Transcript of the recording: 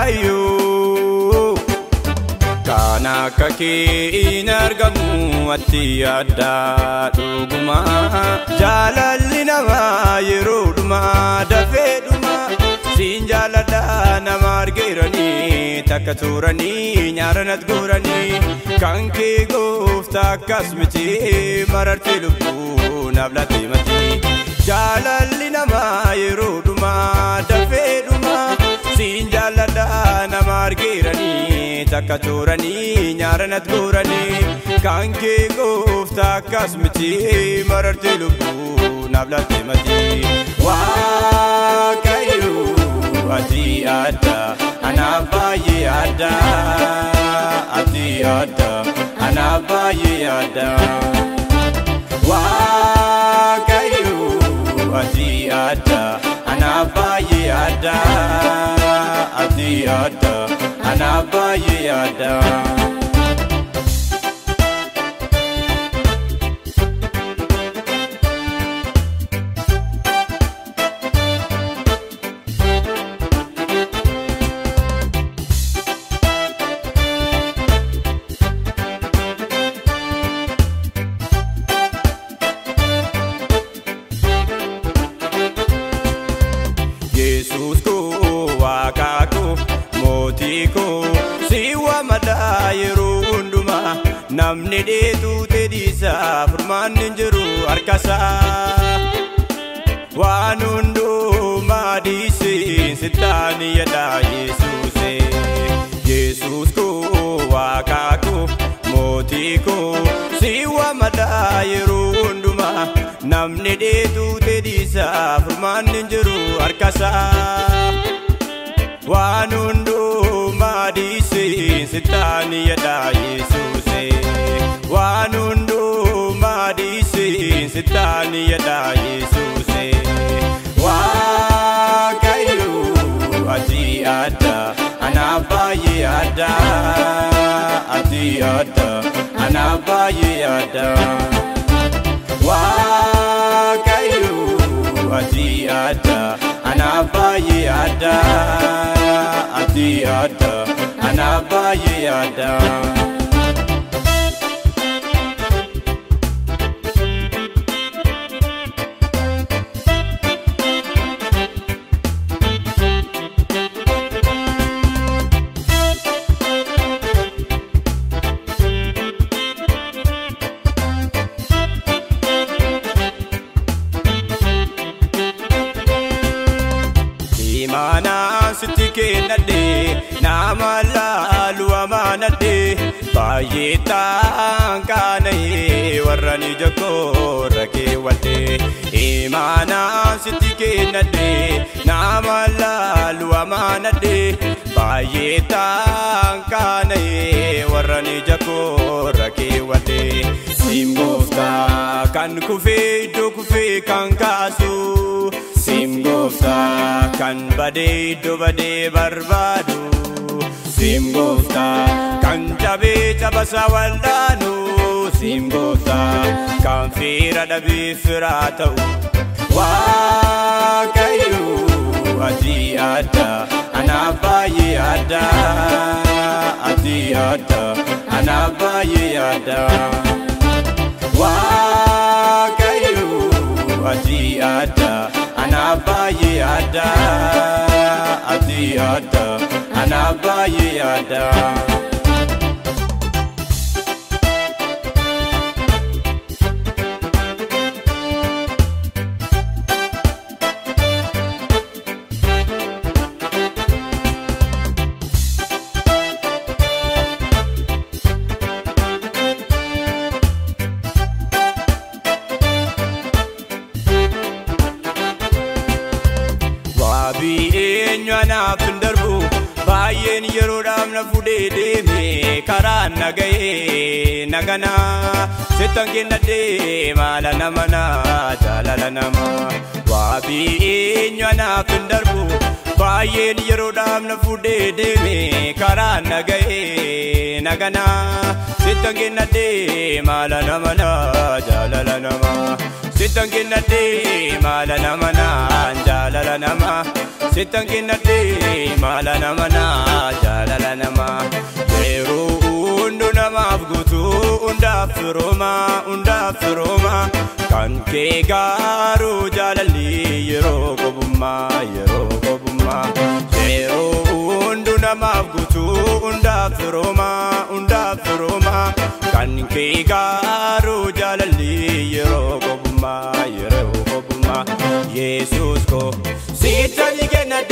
Waaqayyo Kan akka kee hin argamu ati adda dhuguma Jaalalli namaa yeroo dhumaa dafee dhuma Siin jaaladha nama argeeranii takka turanii nyaaranat guuranii Kan kee gooftaa akkas miti mararti lubbuu naaf laatee mati Jaalalli namaa yeroo dhumaa dafee dhuma Siin jaaladha nama argeeranii takka turanii nyaaranat guuranii Kan kee gooftaa akkas miti mararti lubbuu naaf laatee mati Waaqayyo ati adda anaaf baay'ee adda ati adda anaaf baay'ee adda Waaqayyo ati adda anaaf baay'ee adda ati adda anaaf baay'ee adda. Yesuus koo Waaqa koo mootii koo si waamada yeroo hundumaa namni dheetuu tedhiisaa furmaanni hin jiru harkasaa waan hundumaa dhiisee sittaan yaada Yesuusee Yesuus koo Waaqa koo mootii koo si waamada yeroo hundumaa namni dheetuu tedhiisaa furmaanni hin jiru harkasaa waan hundumaa dhiisee sittaan yaada Yesuusee waan hundumaa dhiisee sittaan yaada Yesuusee Waaqayyo ati adda anaaf baay'ee adda ati adda anaaf baay'ee adda Waaqayyo ati adda anaaf baay'ee adda ati adda anaaf baay'ee adda. Imaanaan sitti kennadhe nama laalu amaanadhe baay'ee ta'an qaana'ee warra ni jokkoorra keewwadhe. Imaanaan sitti kennadhe nama laalu amaanadhe baay'ee ta'an qaana'ee warra ni jokkoorra keewwadhe. Siin gooftaa kan kufee iddoo kufee kan kaasu Siin gooftaa kan badee iddoo badee barbaadu Siin gooftaa kan cabee cabasaa wal'aanu Siin gooftaa kan fira dhabee firaa ta'u Waaqayyo ati adda anaaf baay'ee adda ati adda anaaf baay'ee adda Waaqayyo ati adda anaaf baay'ee adda ati adda anaaf baay'ee adda. Waabii eenyu anaaf hin darbu baay'een yeroodhaaf na fuudhee deeme karaa na ga'ee nagana sittan kennadhee maala nama na jaalala nama Waabii eenyu anaaf hin darbu baay'een yeroodhaaf na fuudhee deeme karaa na ga'ee nagana sittan kennadhee maala nama na jaalala nama Sittan kennadhee maala nama naan jaalala nama Sittan kennadhee maala nama naan. hundaaf firooma kan kee garuu jaalalli yeroo qobummaa yeroo qobummaa yeroo hundu namaaf guutuu hundaaf firooma hundaaf firooma kan kee garuu jaalalli yeroo qobummaa yeroo qobummaa Yesuus ko sittani kennadhe.